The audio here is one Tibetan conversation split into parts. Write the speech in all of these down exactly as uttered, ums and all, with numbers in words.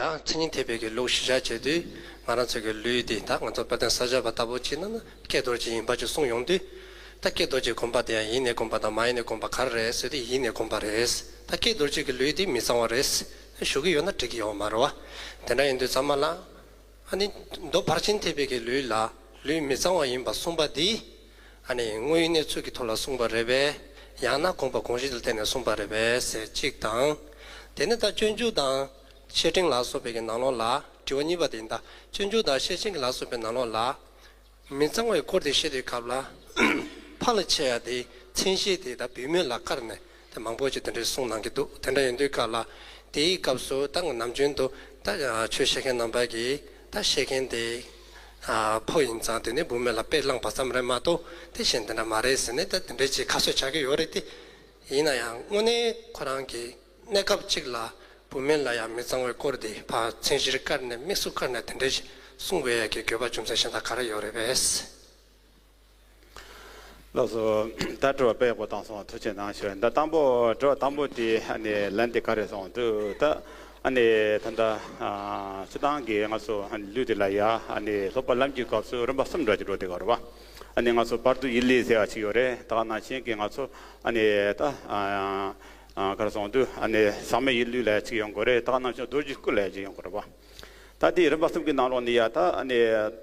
ཡང་མཚན་ཉིད་ཐེག་པའི་གི་ལུགས་གཞི་བཞག་བྱས་དུས་ང་རང་ཚོའི་གི་ལུས་འདི་ད་ང་ཚོ་དཔལ་ལྡན་ས་སྐྱ་པ་ལྟ་བུ་བྱས་ན་ན་ཀྱེ་རྡོ་རྗེ་ཡིན་པ་ཅིག་གསུངས་ཡོང་དུས། ད་ཀྱེ་རྡོ་རྗེ་སྒོམ་པ་དེ་ཡང་ཡེ་ནས་སྒོམ་པ་དང་མ་ཡེ་ནས་སྒོམ་པ་ག་རེ་རེད་ཟེར་དུས་ཡེ་ནས་སྒོམ་པ་རེད། ད་ཀྱེ་རྡོ་རྗེ་གི་ལུས་འདི་མི་གཙང་བ་རེད་ཞུ་གི་ཡོད་ན་འགྲིག་གི་ཡོད་མ་རེད་བ། དེ་འདྲ་ཡིན་དུས་ཚང་མ་ལ། ཨ་ནི་མདོ་ཕར་ཕྱིན་ཐེག་པའི་གི་ལུགས་ལ་ལུས་མི་གཙང་བ་ཡིན་པ་གསུངས་པ་འདི། ཨ་ནི་དངོས་ཡོད་གནས་ཚུལ་གྱི་ཐོག་ལ་གསུངས་པ་རེད་པས། ཡང་ན་དགོངས་པ་དགོངས་གཞི་ལ་བརྟེན་ནས་གསུངས་པ་རེད་པས་ཟེར་གཅིག་དང་། དེ་ནས་ད་སྤྱོད་འཇུག་དང་བཤེས་སྤྲིང་ལ་སོགས་པའི་གི་ནང་ལོགས་ལ་དྲི་བ་གཉིས་པ་དེ་ཡིན་ད། སྤྱོད་འཇུག་དང་བཤེས་སྤྲིང་གི་ལ་སོགས་པའི་ནང་ལོགས་ལ། མི་གཙང་བའི་སྐོར་དེ་བཤད་དུས་སྐབས་ལ། ཕར་ལ་ཕྱེ་ཡ་དེ་མཚན་གཞི་དེ་ད་བུད་མེད་ལ་བཀར་ནས་དེ་མང་པོ་ཅིག་དེ་འདྲའི་གསུངས་གནང་གི་འདུག་དེ་འདྲ་ཡིན་དུས་སྐབས་ལ། དེའི་སྐབས་སུ་ད་ནམ་རྒྱུན་དུ་ད་ཆོས་བཤད་མཁན་རྣམ་པ་གིས་ད་བཤད་མཁན་དེ་ཕོ་ཡིན་ཙང་དེ་ནི་བུད་མེད་ལ་དཔེ་བླངས་པ་ཙམ་རེད་མ་གཏོགས་དེ་གཞན་དེ་འདྲ་མ་རེད་ཟེར་ནས་ད་དེ་འདྲའི་ཅིག་ཁ་གསོ་བྱ་གི་ཡོད་རེད་དེ། ཡིན་ན་ཡང་དངོས་གནས་ཁོ་རང་གི་གནས་སྐབས་གཅིག་ལ་བུད་མེད་ལ་ཡང་མི་གཙང་བའི་སྐོར་དེ་ཕར་མཚན་གཞིར་བཀར་ནས་དམིགས་སུ་བཀར་ནས་དེ་འདྲའི་གསུང་དགོས་ཡ་གི་དགོས་པ་རྒྱུ་མཚན་གཞན་དག་ག་རེ་ཡོད་རེད་པས། ལགས་སོ། ད་དྲི་བ་དཔེ་ཡག་པོ་བཏང་སོང་། ཐུགས་རྗེ་གནང་ཞུ། ད་དང་པོ་དྲི་བ་དང་པོ་དེ་ཨ་ནི་ལན་དེ་ག་རེ་སོང་དུས་ད་ཨ་ནི་ད་ལྟ་ཨ་སྤྱིར་བཏང་གི་ང་ཚོ་ཨ་ནི་ལུས་དེ་ལ་ཡ་ཨ་ནི་སློབ་པ་ལམ་གྱི་སྐབས་སུ་རིམ་པ་གསུམ་འདྲ་ཅིག་འགྲོ་དེ་ག་རེད་བ། ཨ་ནི་ང་ཚོ་བར་དུ་ཡི་ལས་ཟེར་བ་ཅིག་ཡོད་རེད། ད་ག་ནང་བཞིན་གྱི་ང་ཚོ་ཨ་ནི་ད་ཨ་ག་རེ་སོང་དུས་ཨ་ནི་ཟག་མེད་ཡིད་ལུས་ལ་ཡ་ཅིག་ཡོང་དགོས་རེད། ད་ག་ནང་བཞིན་རྡོ་རྗེ་སྐུ་ལ་ཡ་ཅིག་ཡོང་དགོས་རེད་བ། ད་དེ་རིམ་པ་གསུམ་གྱི་ནང་ལོགས་ནས་ཡ་ད་ཨ་ནི་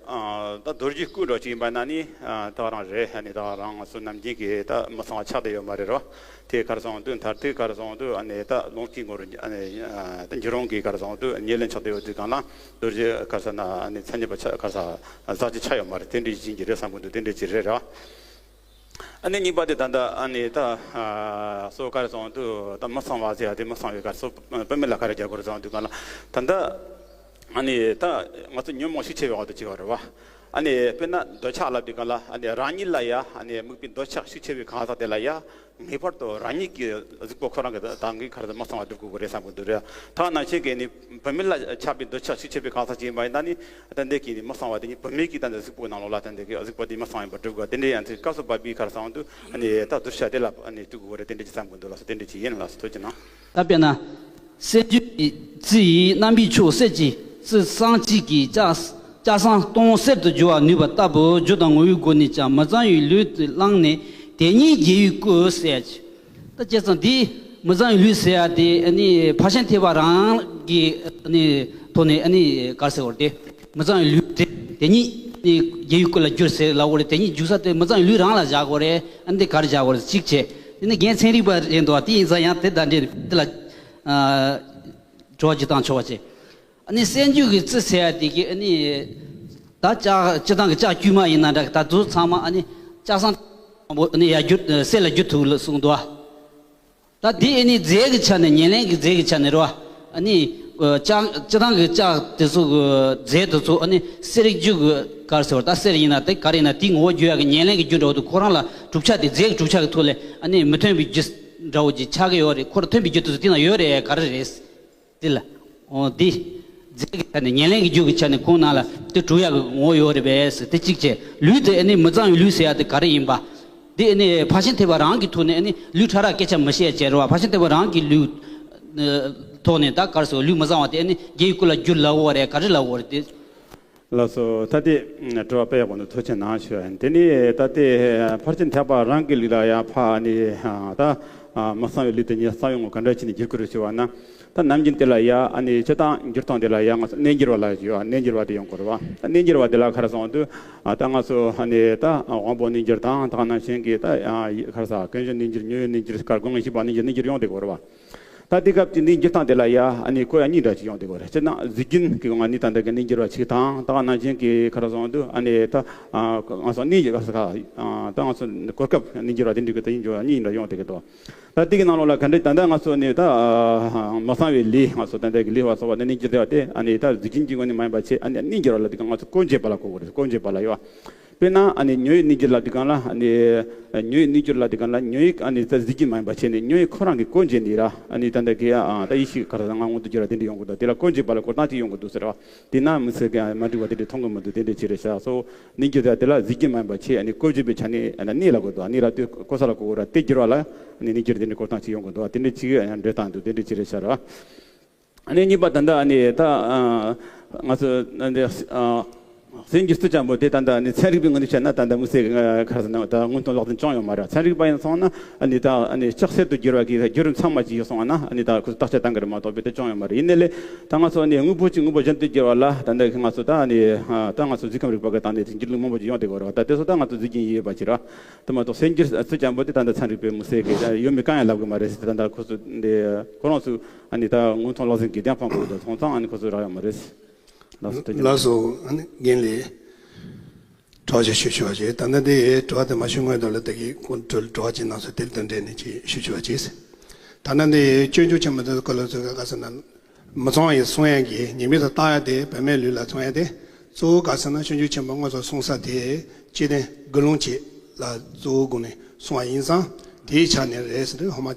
ཨ་ད་རྡོ་རྗེ་སྐུ་འདྲ་ཅིག་ཡིན་པ་ན་ནི་ཨ་ད་རང་རེད། ཨ་ནི་ད་རང་སོ་ནམ་རྒྱུན་གྱི་ད་མི་གཙང་བ་ཆགས་བསྡད་ཡོད་མ་རེད་རོ། དེ་ག་རེ་སོང་དུས་མཐར་ཐུག་ག་རེ་སོང་དུས་ཨ་ནི་ད་ལོངས་སྤྱོད་ངོར་ཨ་ནི་ཨ་ད་འགྱུར་རུང་གི་ག་རེ་སོང་དུས་ཉེར་ལེན་ཆགས་བསྡད་ཡོད་དུས་གང་ལ་རྡོ་རྗེ་ག་རེ་ཟེར་ན་ཨ་ནི་མཚན་ཉིད་པ་ཆགས་ག་རེ་ཟེར་ཟག་བཅས་ཆགས་ཡོད་མ་རེད། དེ་འདྲའི་ཡིན་གྱི་རེད་བསམ་གྱི་འདུག་དེ་འདྲའི་ཅིག་རེད་ར། ཨ་ནི་གཉིས་པ་དེ་ད་ལྟ་ཨ་ནི་ད་ཨ་སོ་ག་རེ་སོང་དུས་ད་མི་གཙང་བ་ཟེར་ཡ་དེ་མི་གཙང་བའི་ག་རེ་སོ་བུད་མེད་ལ་ག་རེ་རྒྱག་དགོས་རེད་སོང་དུས་གང་ལ་ད་ལྟ་ཨ་ནི་ད་ང་ཚོ་ཉོན་མོངས་ཤུགས་ཆེ་བའི་འོག་ཏུ་བྱེད་པ་རེད་བ། ཨ་ནི་དཔེར་ན་འདོད་ཆགས་ལབ་དུས་གང་ལ་ཨ་ནི་རང་ཉིད་ལ་ཡ་ཨ་ནི་དམིགས་པའི་འདོད་ཆགས་ཤུགས་ཆེ་བའི་གང་ཟག་དེ་ལ་ཡ་ངེས་པར་དུ་རང་ཉིད་ཀྱི་གཟུགས་པོ་ཁོ་རང་གི་དང་གི་ག་རེ་མི་གཙང་བ་སྒྲུབ་དགོས་རེད་བསམ་གྱི་འདུག་རེད། ད་ནང་བཞིན་གྱི་ནི་བུད་མེད་ལ་ཆགས་པའི་འདོད་ཆགས་ཤུགས་ཆེ་བའི་གང་ཟག་ཅིག་ཡིན་པ་ཡིན་ན་ནི་ད་འདི་གི་ནི་མི་གཙང་བ་དེ་ཉིད་བུད་མེད་ཀྱི་ད་འདི་གཟུགས་པོའི་ནང་ལོགས་ལ་ད་འདི་གི་གཟུགས་པོ་དེ་མི་གཙང་བ་ཡིན་པ་སྒྲུབ་དགོས། དེ་འདྲའི་ཡང་དེ་སྐབས་སུ་བབ་པའི་ག་རེ་ཟེར་དུས་ཨ་ནི་ད་གདུལ་བྱ་དེ་ལ་ཨ་ནི་ལྟོས་དགོས་རེད། དེ་འདྲ་ཅིག་བསམ་གྱི་འདུག་ལགས་སོ། དེ་འདྲ་ཅིག་ཡིན་ལགས་སོ། ཐུགས་རྗེ་གནང་། ད་དཔེར་ན། སེམས་རྒྱུད་ཀྱི་རྩི་ཡིས་རྣམ་པའི་མཆོག་གསེར་གྱི་རྩི་བསང་གཅིག་གིས་ལྕགས་ལྕགས་ཟངས་སྟོང་གསེར་དུ་འགྱུར་བར་ནུས་པ་ལྟ་བུ་རྒྱུ་དང་ངོ་བོའི་སྒོ་ནས་ཀྱང་མི་གཙང་བའི་ལུས་དེ་བླངས་ནས་དེ་ཉིད་རྒྱལ་བའི་སྐུ་ཟེར་ཡ་ཅིག་ད་བྱས་ཙང་འདི་མི་གཙང་བའི་ལུས་ཟེར་ཡ་དེ་ཨ་ནི་ཕར་ཕྱིན་ཐེག་པ་རང་གི་ཨ་ནི་ཐོག་ནས་ཨ་ནི་ག་རེ་ཟེར་བ་རེད་དེ། མི་གཙང་བའི་ལུས་དེ་དེ་ཉིད་ཨ་ནི་རྒྱལ་བའི་སྐུ་ལ་བསྒྱུར་ཟེར་ལབ་དགོས་རེད། དེ་ཉིད་བསྒྱུར་ས་དེ་མི་གཙང་བའི་ལུས་རང་ལ་བཞག་དགོས་རེད། ཨ་ནི་དེ་ག་རེ་བཞག་དགོས་རེད་གཅིག་བྱས། དེ་ནི་རྒན་ཚན་རིག་པ་རེད་འདུག་དེ་ཡིན་ཙང་ཡང་དེ་དང་འབྲེལ་དེ་ལ་ཨ་དྲི་བ་ཅིག་བཏང་ཆོག་པ་བྱས། ཨ་ནི་སེམས་རྒྱུད་ཀྱི་རྩི་ཟེར་ཡ་དེ་གི་ཨ་ནི་ད་ལྕགས་སྤྱིར་བཏང་གི་ལྕགས་དཀྱུས་མ་ཡིན་ན་འདྲ། ད་དུང་ཚང་མ་ཨ་ནི་ལྕགས་ཟངས་ཨ་ནི་ཡར་བསྒྱུར་གསེར་ལ་བསྒྱུར་ཐུབ་ལ་གསུངས་འདུག་ད་དེ་ཨ་ནི་རྫས་ཀྱི་ཆ་ནས་ཉེར་ལེན་གྱི་རྫས་ཀྱི་ཆ་ནས་རེད་བ། ཨ་ནི་ལྕགས་སྤྱིར་བཏང་གི་ལྕགས་དེ་ཚོ་གི་རྫས་དེ་ཚོ་ཨ་ནི་གསེར་རྒྱུ་གི་ག་རེ་ཟེར་བ། ད་གསེར་ཡིན་ན་དེ་ག་རེ་ཡིན་ན་དེའི་ངོ་བོ་བསྒྱུར་ཡ་གི་ཉེར་ལེན་གྱི་རྒྱུ་འདྲ་བོ་དེ་ཁོ་རང་ལ་གྲུབ་ཆ་དེ་རྫས་ཀྱི་གྲུབ་ཆ་གི་ཐོག་ལས་ཨ་ནི་མི་མཐུན་པའི་རྒྱུ་འདྲ་བོ་ཅིག་ཆགས་ཀྱི་ཡོད་རེད། ཁོ་རང་མཐུན་པའི་རྒྱུ་དེ་ཚོ་དེ་ན་ཡོད་རེད། ག་རེ་རེད། དེ་ལ། འོ་དེ། རྫས་ཀྱི་ཆ་ནས་ཉེར་ལེན་གྱི་རྒྱུ་གི་ཆ་ནས་ཁོང་ནང་ལ་དེ་གྲུབ་ཡག་གི་ངོ་བོ་ཡོད་རེད་པས་ཟེར་དེ་གཅིག་བྱས། ལུས་དེ་ཨ་ནི་མི་གཙང་བའི་ལུས་ཟེར་ཡག་དེ་ག་རེ་ཡིན་པ། དེ་ཨ་ནི་ཕར་ཕྱིན་ཐེག་པ་རང་གི་ཐོག་ནས་ཨ་ནི་ལུས་ཕྲ་རགས་སྐད་ཆ་མི་བཤད་བྱས་རེད་བ། ཕར་ཕྱིན་ཐེག་པ་རང་གི་ལུས་ཐོག་ནས་ད་ག་རེ་ཟེར། ལུས་མི་གཙང་བ་དེ་ཨ་ནི་རྒྱལ་བའི་སྐུ་ལ་བསྒྱུར་ལབ་དགོས་རེད། ག་རེ་ལབ་དགོས་རེད་དེ། ལགས་སོ། ད་དེ་དྲི་བ་དཔེ་ཡག་པོ་འདུག་ཐུགས་རྗེ་གནང་ཞུ། དེ་ནི་ད་དེ་ཕར་ཕྱིན་ཐེག་པ་རང་གི་ལུགས་ལ་ཡང་ཕ་ནི་ད་མི་གཙང་བའི་ལུས་དེ་ཉིད་གཙང་བའི་ངོ་ག་འདྲ་བྱས་ནས་བསྒྱུར་དགོས་རེད་ཞུ་བ་ན། ད་ནམ་རྒྱུན་དེ་ལ་ཡ་ཨ་ནི་སྤྱིར་བཏང་འགྱུར་སྟངས་དེ་ལ་ཡ་ང་ཚོ་གནས་འགྱུར་བ་ལ་ཞུ་བ། གནས་འགྱུར་བ་དེ་ཡོང་དགོས་རེད་བ། ད་གནས་འགྱུར་བ་དེ་ལ་ག་རེ་སོང་དུས་ད་ང་ཚོ་ཨ་ནི་ད་དབང་པོ་གནས་འགྱུར་དང་ད་ག་ནང་བཞིན་གྱི་ད་ག་རེ་ཟེར། ཀུན་གཞི་གནས་འགྱུར་ཉོན་ཡོད་གནས་འགྱུར་སྐར་དགུང་བཞི་པ་གནས་འགྱུར་གནས་འགྱུར་ཡོང་བསྡད་ཀྱི་ཡོད་རེད་བ། ད་དེ་སྐབས་ཀྱི་འདིའི་འགྱུར་སྟངས་དེ་ལ་ཡ་ཨ་ནི་བཀོད་ཡ་གཉིས་འདྲ་ཞིག་ཡོང་བསྡད་ཀྱི་ཡོད་རེད། སྤྱིར་ན་གཟུགས་རྒྱུན་གྱི་ངང་ནས་ད་ལྟ་གི་གནས་འགྱུར་བ་ཞིག་དང་། ད་ག་ནང་བཞིན་གྱི་ག་རེ་ཟེར་དུས་ཨ་ནི་ད་ང་ཚོ་གནས་ཀྱི་ག་རེ་ཟེར། ད་ང་ཚོ་གོ་སྐབས་གནས་འགྱུར་བ་དེ་འདྲ་གི་ད་ཡིན་འགྱུར་བ་གཉིས་འདྲ་ཡོང་བསྡད་ཀྱི་འདུག་ད་དེ་གི་ནང་ལོགས་ལ་ག་འདྲ་ད་ལྟ་ང་ཚོ་ནི་ད་མ་གཙང་བའི་ལས། ང་ཚོ་ད་ལྟ་གི་ལས་པ་སོགས་པ་ནི་གནས་འགྱུར་བ་དེ་ཨ་ནི་ད་གཟུགས་རྒྱུན་གྱི་ངོས་ནས་མ་ཡིན་པ་བྱས། ཨ་ནི་གནས་འགྱུར་བ་ལབ་དུས་ང་ཚོ་སྐོར་འབྱེད་པ་ལ་གོ་དགོས་རེད། སྐོར་འབྱེད་པ་ལ་ཡོད། དཔེར་ན་ཨ་ནི་ཉོན་ཡོད་གནས་འགྱུར་ལབ་དུས་སྒང་ལ་ཨ་ནི་ཉོན་ཡོད་གནས་འགྱུར་ལབ་དུས་སྒང་ལ་ཉོན་ཡོད་ཨ་ནི་ད་གཟུགས་རྒྱུན་མ་ཡིན་པ་བྱས་ནས་ཉོན་ཡོད་ཁོ་རང་གི་སྐོར་འབྱེད་ནི་ར། ཨ་ནི་ད་ལྟ་གི་ཨ་ད་ཡེ་ཤེས་ག་རེ་ཟེར། ང་མངོན་དུ་གྱུར་བ་དེ་འདྲ་ཡོང་གི་འདུག་དེ་ལ་སྐོར་འབྱེད་པ་ལ་གོ་སྟངས་ཅིག་ཡོང་གི་འདུག་ཟེར་བ། དེ་ན་མི་ཚེ་གི་མ་འགྲིག་པ་དེ་འདྲ་མཐོང་གི་མི་འདུག་དེ་འདྲ་ཅིག་རེད་ཤག་སོ། གནས་འགྱུར་དེ་དེ་ལ་གཟུགས་རྒྱུན་མ་ཡིན་པ་བྱས། ཨ་ནི་སྐོར་འབྱེད་པའི་ཆ་ནས་ཨ་ནི་གནས་ལ་གོ་འདུག་ཨ་ནི་ར་དེ་གོ་ས་ལ་གོ་གོ་ར་དེ་འགྱུར་བ་ལ་ཨ་ནི་གནས་འགྱུར་དེ་འདྲ་གོ་སྟངས་ཅིག་ཡོང་གི་འདུག་དེ་འདྲ་ཅིག་ཨ་ནི་འགྲེལ་སྟངས་འདུག་དེ་འདྲ་ཅིག་རེད་ཤག་ར། ཨ་ནི་གཉིས་པ་ད་ལྟ་ཨ་ནི་ད་ཨ་ང་ཚོ་ཨ་ནི་ཨ་སེམས་ཀྱི་རྩུབ་སྤྱང་པོ་དེ་ད་ལྟ་ཨ་ནི་ཚན་རིག་པའི་ངོས་ནས་བཤད་ན་ད་ལྟ་དམིགས་བསལ་གྱི་ཁ་ས་ན་ད་སྔོན་ཐོན་ལག་ཟིན་བྱུང་ཡོད་མ་རེད། ཚན་རིག་པ་ཡིན་སོང་ན་ཨ་ནི་ད་ཨ་ནི་ལྕགས་སེར་དུ་བསྒྱུར་བ་གི་བརྒྱུད་རིམ་ཚང་མ་ཅིག་ཡོད་སོང་ན་ཨ་ནི་ད་ཁོ་ཚོ་བརྟག་དཔྱད་གཏང་གི་རེད་མ་གཏོགས་དཔེ་དེ་བྱུང་ཡོད་མ་རེད། ཡིན་ནའི་ལས་ད་ང་ཚོ་ཨ་ནི་དངོས་པོ་གཅིག་དངོས་པོ་གཞན་དུ་བསྒྱུར་བ་ལ་ད་ལྟ་ང་ཚོ་ད་ཨ་ནི་ད་ང་ཚོ་རྫིག་ཁམས་རིག་པ་གི་ད་ནི་འགྱུར་ལྡོག་མང་པོ་ཅིག་ཡོང་བསྡད་ཀྱི་ཡོད་རེད་བ། ད་དེ་ཚོ་ད་ང་ཚོ་གཟིགས་ཀྱིན་ཡོད་པ་ཅིག་རེད། དེ་མ་གཏོགས་སེམས་ཀྱི་རྩུབ་སྤྱང་པོ་དེ་ད་ལྟ་ཚན་རིག་པའི་དམིགས་བསལ་གྱི་ཡོད་མེད་གང་ཡང་ལབ་གི་མ་རེད་ཟེར། ད་ལྟ་ཁོ་ཚོ་འདི་ཁོ་རང་ཚོ་ཨ་ནི་ད་སྔོན་ཐོན་ལག་ཟིན་གྱི་བདེན་དཔང་ཁོ་ཚོ་སོང་ཙང་ཨ་ནི་ཁོ་ཚོ་རག་ཡོད་མ་རེད། ལགས་སོ། ཐུགས་རྗེ་ཆེ། ལགས་སོ། ཨ་ནི་རྒན་ལགས་དྲི་བ་ཞིག་ཞུ་ཞུ་བ་བྱེད། ད་ལྟ་འདི་དྲི་བ་དེ་མ་ཞུ་སྔོན་དུ་ལ་ད་གི་ཁོང་ཚོས་དྲི་བ་ཅིག་གནང་སོང་། དེ་དང་འབྲེལ་ནས་ཅིག་ཞུ་ཞུ་བ་བྱེད། ད་ལྟ་འདི་སྤྱོད་འཇུག་ཆེན་མོ་དེ་ཀོ་ལོ་ཚོས་ག་ས་ན། མི་ཚང་ཡིན་གསུང་ཡག་གི་ཉེས་དམིགས་སུ་བཏང་ཡག་དེ་བུད་མེད་ལུས་ལ་བཙོང་ཡག་དེ་གཙོ་བོ་ག་ཟེར་ན་སྤྱོད་འཇུག་ཆེན་པོ་སྔོན་སོང་གསུང་ས་དེ་སྤྱིར་བཏང་དགེ་སློང་བཅས་ལ་གཙོ་བོ་དགོངས་ནས་གསུངས་པ་ཡིན་ཙང་དེའི་ཆ་ནས་རེད་ཟེར་ཏེ་སྔོན་མ་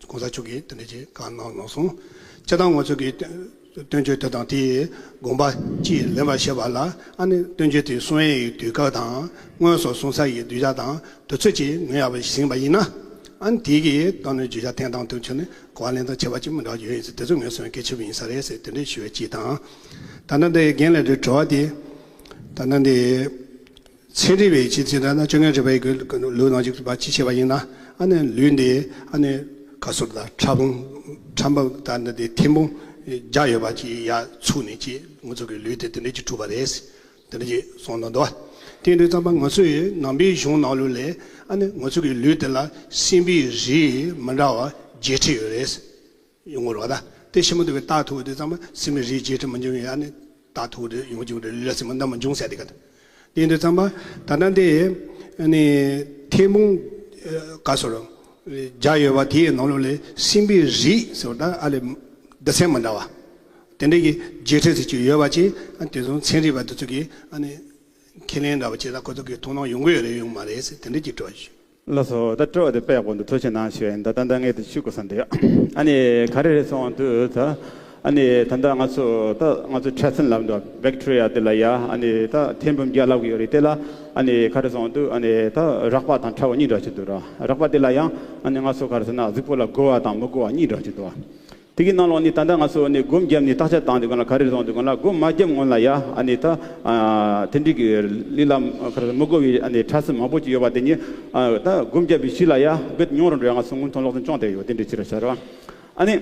གོང་ས་མཆོག་གིས་དེ་འདྲ་ཅིག་བཀའ་གནང་གནང་སོང་། སྤྱིར་བཏང་ང་ཚོ་གི་བསྟན་བཅོས་དེ་དང་དེའི་དགོངས་པ་ཅིག་ལེན་པར་བྱེད་པ་ལ་ཨ་ནི་བསྟན་བཅོས་དེ་གསུང་ཡག་གི་དུས་སྐབས་དང་སྔོན་སོང་གསུང་ས་ཡི་གདུལ་བྱ་དང་དུས་ཚོད་ཅིག་ངེས་ཡག་པ་ཞིག་ཟིན་པ་ཡིན་ན་ཨ་ནི་དེ་གི་ད་ནི་བརྗོད་བྱ་འཐེན་སྟངས་དེ་ཆ་ནས། གོ་བ་ལེན་སྟངས་ཁྱད་པར་ཅིག་མི་འདྲ་བ་ཡོད་ཡིན་ཟེར་དེ་ཚོ་ངོས་བཟུང་གལ་ཆེ་བ་ཡིན་ས་རེད་ཟེར་དེ་འདྲའི་ཞུ་བའི་ཅིག་དང་། ད་ནི་འདི་རྒན་ལགས་འདི་དྲི་བ་དེ། ད་ནི་འདི་ཚན་རིག་པའི་ཅིག་ཅིག་ད་ན་སྤྱོད་ངན་རིག་པའི་གི་ལུས་ནང་ཅིག་པ་ཅིག་བྱས་པ་ཡིན་ན་ཨ་ནི་ལུས་འདི་ཨ་ནི་ག་ཟེར་ད་ཕྲ་ཕུང་ཕྲ་འབུ་ད་ནི་འདི་ཐིམ་ཕུང་བརྒྱ་ཡོད་པ་ཅིག་ཡར་ཚུགས་ནས་ཅིག་ང་ཚོ་གི་ལུས་དེ་དེ་འདྲའི་ཅིག་གྲུབ་པ་རེད། དེ་འདྲ་ཅིག་གསུངས་གནང་འདུག་དེ་འདྲའི་ཙམ་པ་ང་ཚོ་ཡི་ནང་པའི་གཞུང་ནང་ལོགས་ལས་ཨ་ནི་ང་ཚོ་གི་ལུས་དེ་ལ་སྲིན་པོའི་རིགས་མི་འདྲ་བ་བརྒྱད་ཁྲི་ཡོད་རེད། ཡོང་གི་རེད་བ། ད་དེ་ཞིབ་མོ་དེ་གི་བརྟག་ཐུབ་དུས་ཙམ་པ་སྲིན་པོའི་རིགས་བརྒྱད་ཁྲི་མི་འབྱུང་ཡ་ཨ་ནི་བརྟག་ཐུབ་དུས་ཡོང་གི་རེད། ལུས་ལ་སྲིན་པོ་རྣམས་མི་འབྱུང་ཟེར་དེ་ག་ད། དེ་འདྲའི་ཙམ་པ་ད་ལྟ་འདི་ཨ་ནི་ཐེམ་བུང་ག་ཟེར་རོ། བརྒྱ་ཡོད་པ་དེའི་ནང་ལོགས་ལས་སྲིན་པོའི་རིགས་ཟེར་བ་ད་ཨ་ལས་སྡེ་ཚན་མི་འདྲ་བ། དེ་འདྲའི་གི་བརྒྱད་ཁྲི་ཙམ་ཅིག་ཡོད་པ་ཅིག་ཨ་དེ་ཚོ་ཚན་རིག་པ་དེ་ཚོ་གིས་ཨ་ནི་ཁས་ལེན་འདྲ་བ་བྱས་ད་ཁོ་ཚོ་གིས་དོ་སྣང་ཡོང་གི་ཡོད་རེད་ཡོང་མ་རེད་ཟེར་དེ་འདྲའི་གི་དྲི་བ་ཞུ། ལགས་སོ། ད་དྲི་བ་དེ་དཔེ་ཡག་པོ་འདུག་ཐུགས་རྗེ་ཆེ་གནང་ཞུ་ཡིན། ད་ད་ལྟ་ངས་དེ་ཞུ་དགོས་བསམ་འདུག་ཨ་ནི་ག་རེ་རེད་སོང་དུས་ད་ཨ་ནི་ད་ལྟ་ང་ཚོ་ད་ང་ཚོ་འཕྲལ་སེལ་ལབ་འདུག་བེག་ཊི་རི་ཡ་དེ་ལ་ཡ་ཨ་ནི་ད་ཐེམ་བུང་བརྒྱ་ལབ་གི་ཡོད་རེད། དེ་ལ་ཨ་ནི་ག་རེ་སོང་དུས་ཨ་ནི་ད་རགས་པ་དང་ཕྲ་བ་གཉིས་འདྲ་ཞིག་འདུག་ར། རགས་པ་དེ་ལ་ཡང་ཨ་ནི་ང་ཚོ་ག་རེ་ཟེར་ན་གཟུགས་པོ་ལ་དགོས་པ་དང་མི་དགོས་པ་གཉིས་འདྲ་ཞིག་འདུག་དེ་གི་ནང་ལོགས་ནས་ད་ལྟ་ང་ཚོ་ནས་སྒོམ་བརྒྱབ་ནས་བརྟག་དཔྱད་བཏང་དུས་གང་ལ་ག་རེ་བཟུང་དུས་གང་ལ་སྒོམ་མ་བརྒྱབ་སྔོན་ལ་ཡ་ཨ་ནི་ད་ཨ་དེ་འདྲའི་གི་ལུས་ལ་ག་རེ་མི་དགོས་པའི་ཨ་ནི་འཕྲལ་སེལ་མང་པོ་ཅིག་ཡོད་པ་དེ་ཉིད་ཨ་ད་སྒོམ་བརྒྱབ་པའི་ཤུལ་ལ་ཡ་རྦད་ཉུང་རུ་འགྲོ་ཡ་ང་ཚོ་སྔོན་ཐོན་ལག་ཟིན་བྱུང་བསྡད་ཡོད། དེ་འདྲའི་ཕྱིར་བྱ་ར་ཨ་ནི་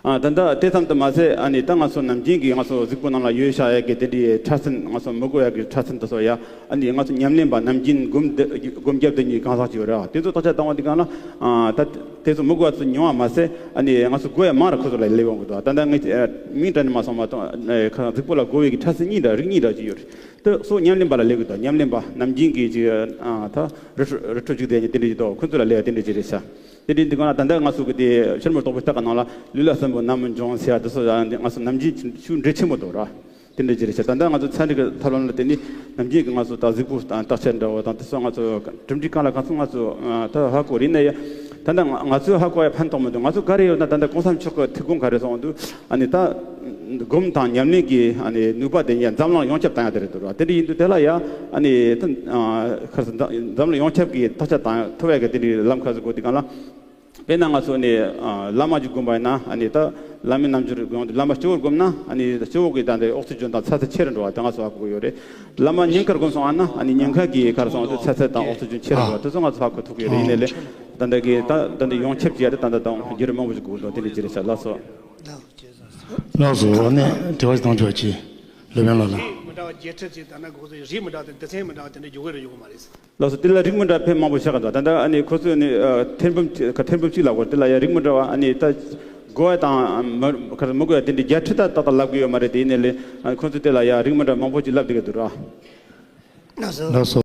ཨ་ད་ལྟ་དེ་ཙམ་དུ་མ་ཟད་ཨ་ནི་ད་ང་ཚོ་ནམ་རྒྱུན་གྱི་ང་ཚོ་གཟུགས་པོ་ནང་ལ་ཡོད་བཞག་ཡ་གི་དེ་འདྲའི་འཕྲལ་སེལ་ང་ཚོ་མི་དགོས་ཡ་གི་འཕྲལ་སེལ་དེ་ཚོ་ཡ། ཨ་ནི་ང་ཚོ་ཉམས་ལེན་པ་ནམ་རྒྱུན་སྒོམ་བསྡད་སྒོམ་བརྒྱབ་བསྡད་མཁན་གང་ཟག་ཅིག་ཡོད་རེད། དེ་ཚོ་བརྟག་དཔྱད་བཏང་བ་འདི་གང་ལ་ཨ་ད་དེ་ཚོ་མི་དགོས་པ་ཚོ་ཉུང་བ་མ་ཟད་ཨ་ནི་ང་ཚོ་དགོས་ཡ་མང་རུ་ཁོ་ཚོ་ལ་སླེབས་ཡོང་གི་འདུག་ད་ལྟ་ངས་མིང་དྲན་ནས་མ་སོང་མ་གཏོགས་གཟུགས་པོ་ལ་དགོས་པའི་གི་འཕྲལ་སེལ་གཉིས་འདྲ་རིགས་གཉིས་འདྲ་ཅིག་ཡོད་རེད། དེ་སོགས་ཉམས་ལེན་པ་ལ་སླེབས་གི་འདུག་ཉམས་ལེན་པ་ནམ་རྒྱུན་གི་ཅིག་ཨ་ད་རི་ཁྲོད་རི་ཁྲོད་བཅུག་བསྡད་མཁན་དེ་འདྲ་ཅིག་འདུག་ཁོ་ཚོ་ལ་སླེབས་ཡ་དེ་འདྲ་ཅིག་རེད་ཤག་དེ་འདྲའི་འདི་གང་ལ་ད་ལྟ་ང་ཚོ་གི་དེ་ཤར་མར་རྡོག་པའི་རྟགས་ཀྱི་ནང་ལ་ལུས་ལ་སྲིན་པོ་རྣམས་མི་འབྱུང་ཟེར་ཡ་དེ་ཚོ་ཡང་ང་ཚོ་ནམ་རྒྱུན་ཤུགས་འགྲེལ་ཆེན་པོ་འདུག་ར། དེ་འདྲ་ཅིག་རེད་ཤག་ད་ལྟ་ང་ཚོ་ཚན་རིག་གི་ཐབས་ལམ་ལ་བརྟེན་ནས་ནམ་རྒྱུན་གྱི་ང་ཚོ་ད་གཟུགས་པོ་བརྟག་དཔྱད་འདྲ་བོ་དང་དེ་ཚོ་ང་ཚོ་གྲུབ་འབྲས་གང་ལ་གང་འཚམ་ང་ཚོ་ད་ཧ་གོ་རེད་ན་ཡ། ད་ལྟ་ང་ཚོས་ཧ་གོ་ཡ་ཕན་ཐོགས་མི་འདུག་ང་ཚོ་ག་རེ་ཡོད་ན་ད་ལྟ་གོང་ས་མཆོག་གི་ཐུགས་དགོངས་ག་རེ་གསུངས་འདུག་ཨ་ནི་ད་སྒོམ་དང་ཉམས་ལེན་གྱི་ཨ་ནི་ནུས་པ་དེ་ཡ་འཛམ་གླིང་ཡོངས་ཁྱབ་བཏང་ཡ་དེ་རེད་འདུག་ར། དེ་འདྲ་ཡིན་དུས་དེ་ལ་ཡ་ཨ་ནི་ད་ཁ་སང་འཛམ་གླིང་ཡོངས་ཁྱབ་ཀྱི་བརྟག་དཔྱད་བཏང་ཐུབ་ཡ་གི་དེ་འདྲའི་ལམ་ཁ་ཟིག་དགོས་དུས་གང་ལ། དཔེར་ན་ང་ཚོ་ནི་ཨ་བླ་མ་ཅིག་བསྒོམ་པ་ཡིན་ན་ཨ་ནི་ད་བླ་མའི་རྣམ་འགྱུར་ཡོང་དུས་བླ་མ་སྤྱི་བོར་བསྒོམ་ན་ཨ་ནི་ད་སྤྱི་བོ་གི་ད་ལྟའི་ཨོག་སི་ཇན་དང་ཚ་ཚ་ཆེ་རུ་འགྲོ་བ་དེ་ང་ཚོ་ཧ་གོ་གི་ཡོད་རེད། བླ་མ་སྙིང་ཁར་བསྒོམ་སོང་ཨ་ན་ཨ་ནི་སྙིང་ཁ་གི་གར་སོང་དུས་ཚ་ཚ་དང་ཨོག་སི་ཇན་ཆེ་རུ་འགྲོ་བ་དེ་ཚོ་ང་ཚོ་ཧ་གོ་ཐུབ་ཀྱི་ཡོད་རེད། ཡིན་ནའི་ལས་ད་ལྟ་གི་ད་ད་ལྟ་ཡོངས་ཁྱབ་ཀྱི་ཡ་དེ་ད་ལྟ་དང་བརྒྱུད་རིམ་མང་པོ་ཞིག་དགོས་འདུག་དེ་འདྲ་ཅི་རེད་ཤག་ལགས་སོ། ལགས་སོ། ཨ་ནི་དྲི་བ་ཞིག་བཏང་ཆོག་ཅིག་ལོ་པན་ལགས་ལ། རིགས་མི་འདྲ་བ་བརྒྱད་ཁྲི་ཅིག་ད་ན་གོ་ཚོད་རིགས་མི་འདྲ་བ་དང་སྡེ་ཚན་མི་འདྲ་བ་དེ་འདྲ་འཇོག་གི་རེད་འཇོག་གི་མ་རེད། ལགས་སོ། དེ་ལ་རིགས་མི་འདྲ་ཕལ་མང་པོ་ཤར་གི་འདུག་ད་ལྟ་ཨ་ནི་ཁོ་ཚོས་ནི་ཨ་ཐེར་འབུམ་གཅིག་ཁ་ཐེར་འབུམ་གཅིག་ལབ་དགོས་དེ་ལ་ཡ་རིགས་མི་འདྲ་བ་ཨ་ནི་ད་དགོས་པ་དང་མི་ཁ་མི་དགོས་པ་དེ་འདྲའི་བརྒྱད་ཁྲི་ད་ཏག་ཏག་ལབ་གི་ཡོད་མ་རེད། དེ་ཡིན་ནའི་ལས་ཨ་ཁོ་ཚོས་དེ་ལ་ཡ་རིགས་མི་འདྲ་མང་པོ་ཅིག་ལབ་བསྡད་ཀྱི་འདུག་ར། ལགས་སོ། ལགས་སོ།